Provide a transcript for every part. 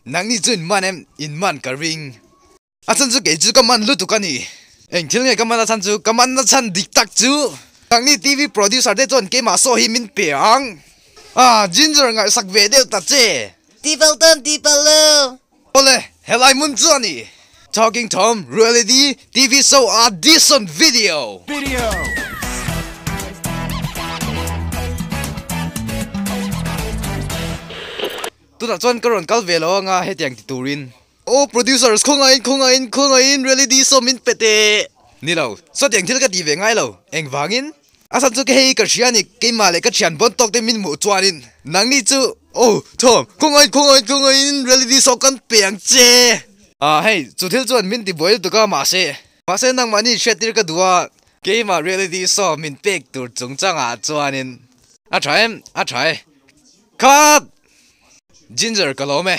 Nangni chu in man em? In man ka ring. A chhan chu kei chu ka man lutuk a ni. Eng thil nge ka man a chhan chu? Ka man na chhan dik tak chu nangni TV producer te chuan keimah saw hi min pe ang. Ah, Ginger ngaihsak ve deuh ta che. Tipal tawn tipal lo. Awle, helai hmun chu a ni. Talking Tom Reality TV Show Audition Video. Video. Tunah chuan ka rawn kal ve lo anga hetiang ti turin. Aw producers khawngaihin khawngaihin khawngaihin reality show min pe teh. Ni lo, sawtiang thil ka ti ve ngai lo. Engvangin? A chhan chu ka hei ka hria a ni, keimah leh ka thian bawn tawk te min hmuh chuanin nangni chu aw Tom khawngaihin khawngaihin khawngaihin reality show kan pe ang che. Ah hei, chu thil chuan min ti buai lutuk a mahse mahse nangmahni hriattir ka duh a, keimah reality show min pek tur chungchangah chuanin a tha em? A tha e. Cut! Ginger ka lawm e.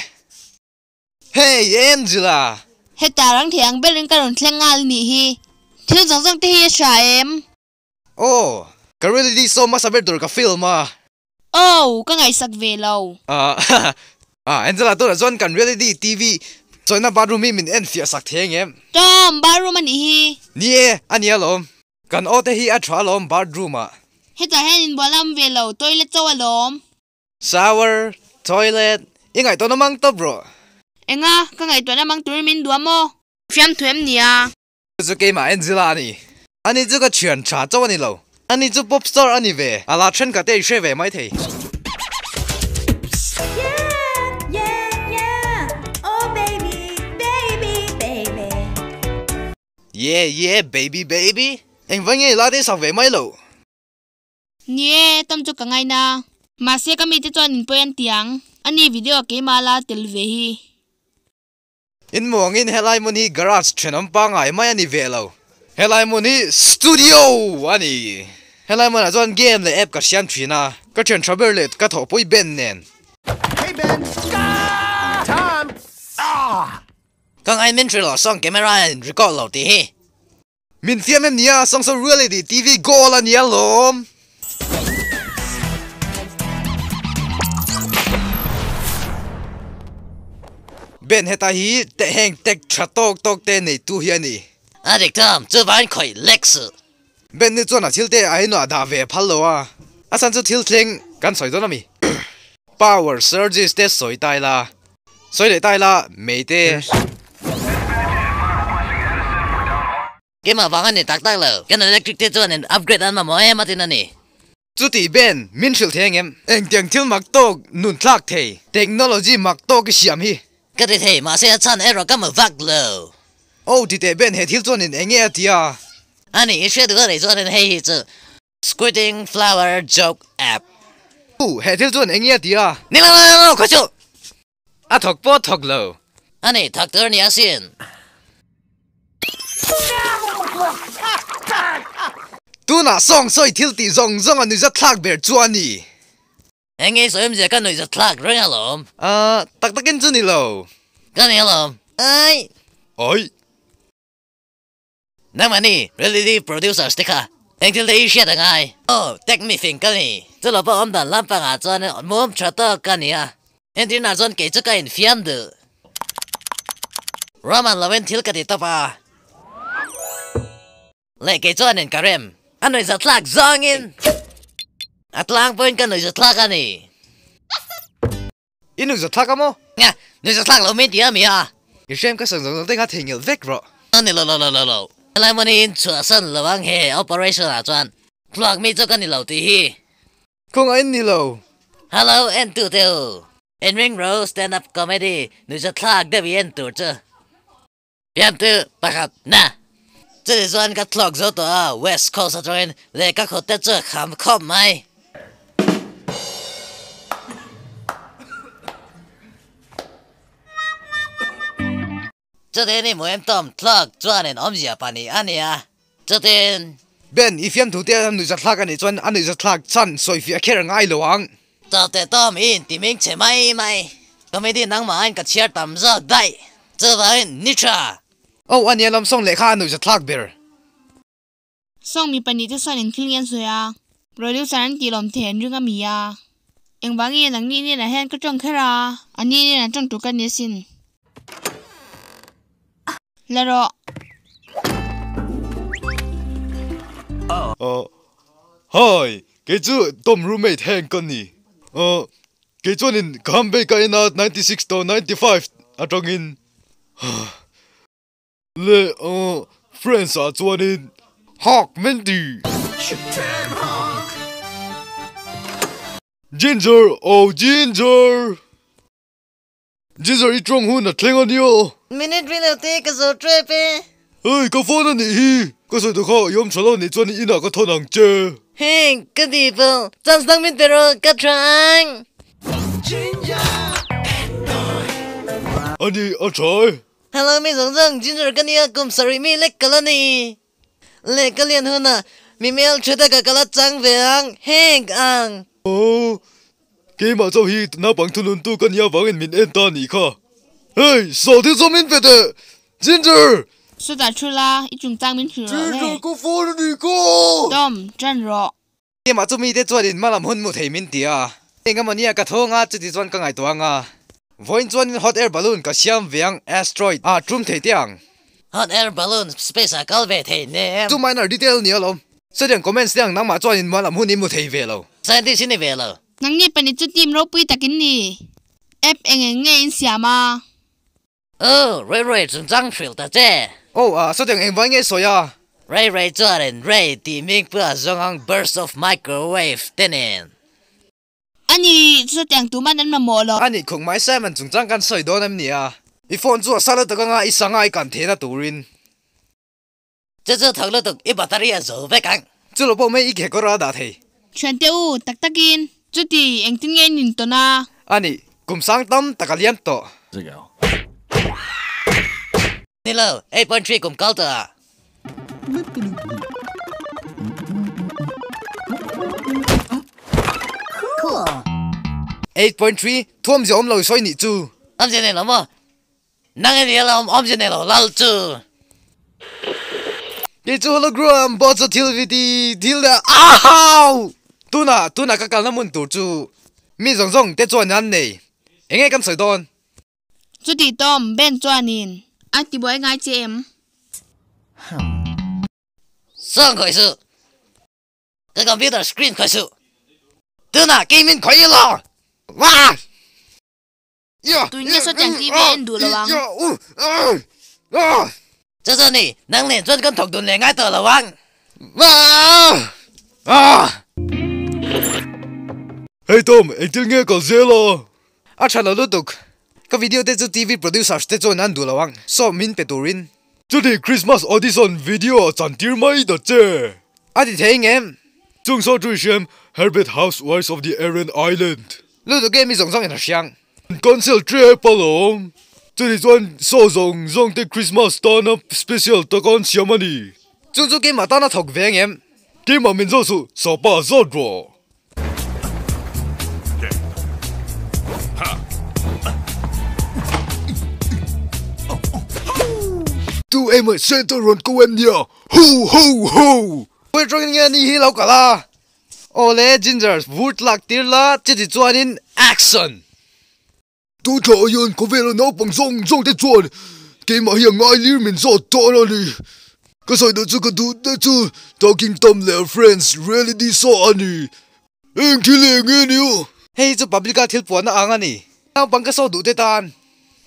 Hey Angela! Heta rang thei ang berin ka rawn thleng nghal nih hi. Thil zawng zawng te hi a hria em? Aw, ka reality show hmasa ber tur ka film a. Aw, ka ngaihsak ve lo. Ah, Angela tunah chuan kan reality TV chawina bathroom hi min enfiah sak thei ang em? Tom, bathroom a nih hi. Ni e, a nia lawm. Kan aw te hi a tha alawm bathroom ah. Hetah hian inbual a awm ve lo, toilet chauh alawm. Shower, toilet, i ngaihtuahna mang tawp rawh. Enga, ka ngaihtuahna mang turin min duh a maw? Fiamthu em nia? Chu chu keimah Angela a ni. Ani chu ka thian tha chauh a ni lo. Ani chu pop star a ni ve. A la thenkhat te i hre ve mai thei. Yeah yeah baby baby Engvai nge la te sak ve mai lo. Ni e, tam chu ka ngai na. Mahse ka mite chuan in pawi an ti ang. Ani video a keimah la tel ve hi. In muangin helai hmun hi garage thenawm pangngai mai a ni ve lo. Helai hmun hi studio a ni. Helai hmunah chuan game leh app ka siam thin a. Ka thian tha ber leh ka thawhpui Ben nen. Hey Ben! Tom! Ah! Ka ngai min hrilh lo song camera in record lo tih hi. Min fiam em nia song saw reality TV goal a nia lawm. Ben heta hi teh heng tek tha tawk tawk te nei tu hi a ni. A dik tham chu vain khawih lek suh. Ben ni chuan a thil te a inah dah ve phal lo a, a chhan chu thil thleng kan sawi dawn a mi. Power surges te sawi ta ila. Sawi leh ta ila, Meite. Keimah vang a ni tak tak lo, kan electric te chuan in upgrade an mamawh em a tin a ni. Chuti Ben, min hrilh thei ang em? Engtiang thil mak tawk nun thlak thei, technology mak tawk i siam hi. Ka ti thei, mahse a chhan erawh ka hmu vak lo. Oh ti teh Ben, he thil chuan in eng nge a ti a? A ni, i hriat duh a nih chuan in hei hi chu Squirting flower joke app. U, he thil chuan eng nge a ti a? Ni lo, lo, lo, khaw chu! A thawk pawh thawk lo. A ni, thawk tur nia sin. Tunah sawng sawi thil tih zawng zawng a nuihzat thlak ber chu a ni. Eng nge sawi awmzia ka nuihzat thlak reng alawm. Ah, tak takin chu ni lo. Ka ni alawm. Ai! Ai! Nangmah ni reality producers te kha eng thil te i hriat a ngai. Aw, tech mi fing ka ni. Chu lo pawh awm dan lampangah chuan mum tha tawk ka ni a. Entirnah chuan kei chu ka infiam duh. Ruahman loin thil ka ti tawp a. Leh kei chuan in ka rem. A nuihzatthlak zawngin a tlangpuiin ka nuihzatthlak a ni. I nuihzatthlak a maw? Nge, nuihzatthlak lo min ti a mi a? I hrem ka sawi zawng zawng te kha theihnghilh vek rawh. A ni lo lo lo lo lo. Helai hmun hi in chhuahsan lo ang he operation ah chuan thluak mi chu ka ni lo tih hi. Kawngah in ni lo. Hello en tu te u. In ring ro stand up comedy nuihzatthlak deuh i en tur chu. Piantu pakhat na. Chutih chuan ka thlawk zo tawh a, West Coast atangin lehkha khawt te chu a kham khawp mai. Chutin i hmu em Tom, thlawk chuanin awmzia pahnih a ni a, chutin. Ben, i fiamthu te a nuihzatthlak a nih chuan a nuihzatthlak chhan sawifiah kher ngai lo ang. Chawte Tom i inti ming che mai mai. Comedy nangmah aiin ka chhiar tam zawk daih. Chuvangin ni tha. Oh a nia lam sawng lehkha a nuihzatthlak ber. Sawng mi pahnih te chuan engthil nge an sawi a? Producer an tih lawm thei an ring a mi a? Engvangin nangni hnenah hian ka tawng kher a? Ani hnenah tawng tur ka ni asin. La rawh. Ahh hi kei chu Tom roommate heng ka ni. Ahh kei chuanin ka ham vei ka en a 96 to 95 atangin leh ahh friends ah chuanin Hawk min ti. Ginger oh Ginger. Ginger i tawng hun a thleng a nia. Minute ri lo te ka zo trep e. Hei ka phone a nih hi. Ka sawi duh kha i awm tha lo nih chuan i inah ka thawn ang che. Heng ka ti pawh chance dang min pe rawh ka tha ang. A ni a tha e. Hello mi zawng zawng Ginger ka nia kum sarih mi lek ka la ni. Leh ka lian hunah mi hmel tha taka ka la chang ve ang heng ang. Aw, keimah chauh hi naupang thununtu ka nia vangin min en ta anih kha. Hey, saw thil chu min pe teh! Ginger! Sawtah thu la, i chungchang min hrilh rawh le. Ginger ka phone anih kha! Tom, ṭan rawh. Keimah chu mite chuan in hmalam hun mu thei min ti a, eng emaw nia ka thawng a, chuti chuan ka ngaihtuah ang a. Vawiin chuanin hot air balloon ka siam ve ang, asteroid ah tum thei teh ang. Hot air balloon space ah kal ve thei nem. Chu minor detail ni alawm. Chutiang comments te ang nangmah chuan in hmalam hun i mu thei ve lo. Scientist i ni ve lo. Nangni pahnih chu team ropui tak in ni. App eng eng nge in siam a? Aw, Ray Ray chungchang hrilh ta che. Aw, a sawtiang engvai nge sawi a? Ray Ray chuanin Ray tih hming pawh a zawng ang burst of microwave te nen. A ni, sawtiang tuman an mamawh lo. A nih khung mai Simon chungchang kan sawi dawn em ni a? I phone chu a sa lutuk anga i sanga i kan theihna turin. Chu chu thawk lutuk i battery a zo vek ang. Chu lo pawh mai i kekawr a dah thei. Thiante u, tak takin. Chuti, engtin nge in intawn a? A nih, kum sang tam tak a liam tawh. Ni lo, 8.3 kum kal tawh a. 8.3, Thuamzia awm lo i sawi nih chu. Awmzia nei lo maw? Nang i nia lo awmzia nei lo lal chu. Kei chu hologram bot chu thil vi ti thil dah ahau! Tunah tunah ka kalna hmun tur chu mi zawng zawng te chuan an nei. Eng nge kan sawi dawn? Chuti Tom, Ben chuanin a ti buai ngai che em? Sawng khawih suh. Ka computer screen khawih suh. Tunah kei min khawih ilo! Wah! Tui nge sawtiang TV a en duh lo ang. Chu chu ni, nang nen chuan kan thawk dun leh ngai tawh lo ang. Hey Tom, engtin nge kal zel a? A tha lo lutuk. Ka video te chu TV producers te chuan an duh lo ang, saw min pe turin. Chuti Christmas audition video a chantir mai ta che. A ti thei ngem? Chung saw chu i hriam Herbert Housewives of the Aran Island. Lutuk e mi zawng zawng in a hriang. Cancel trep alawm. Chutih chuan saw zawng zawng te Christmas tana special taka an siam a ni. Chung chu keimah tana thawk ve angem? Keimah min zawh suh, sawpa zawt rawh. Tu emaw Santa rawn ko em nia? Ho ho ho! Puai tawngin nge ani hi lo kal a? Awle Ginger, vur tlak tir la, chuti chuanin action! Tu tha hian khawvela naupang zawng zawng te chuan keimah hi a ngai lir min zawt dawn a ni. Ka sawi duh chu ka duh te chu Talking Tom leh a friends reality show a ni. Eng thil eng nge ni aw? Hei chu public a thil puanna ang a ni. Naupang ka saw duh te tan.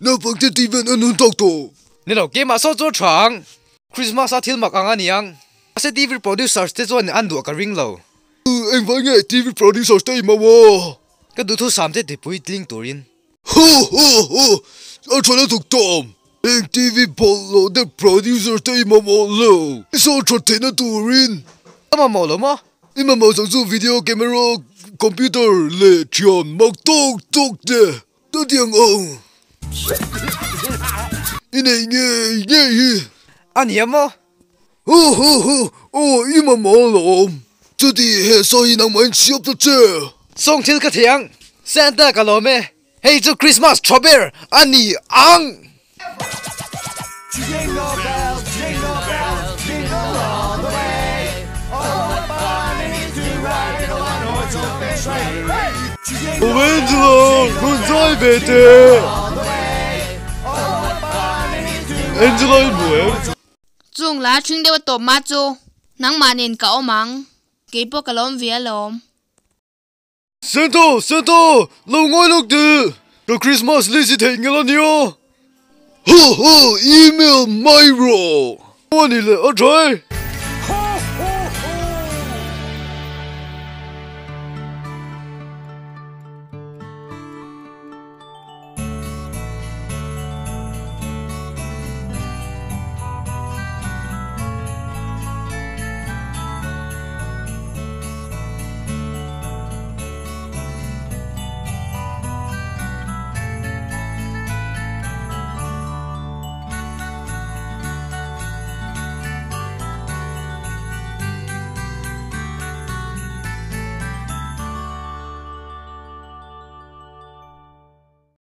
Naupang te tih ven an hun tawk tawh. Ni lo, keimah saw chu a tha ang. Christmas a thil mak ang a ni ang. Mahse TV producers te chuan an duh ka ring lo. Engvai nge TV producers te i mau a? Ka duhthusam te tipui tling turin. Ha ha ha! A tha lutuk tawm! Eng TV bawlh loh te producer te i mamawh lo. I saw that theihna turin. Ka mamawh lo maw? I mamawh zawng chu video camera, computer leh thian mak tawk tawk te. Chutiang ang. I neih ngei ngei hi. A nia maw? Ha ha ha! Aw i mamawh alawm. Chuti he saw hi nangmah in chhiap ta che. Sawng thil ka thei ang. Santa ka lawm e. Hei chu Christmas tha ber a ni ang. Jingle bells, jingle bells, jingle all the way. Oh what fun it is to ride in a one horse open sleigh. Hey! Angela, rawn zai ve teh! Angela i hmu em? Chung la ṭhing deuh a tawp mah chu nangmah nen ka awm ang, keipawh ka lawm ve alawm. Santa! Santa! Lo ngawi lawk teh! Ka Christmas list i theih ngel a nia! Ha ha! Email mai rawh! A ni leh a tha e!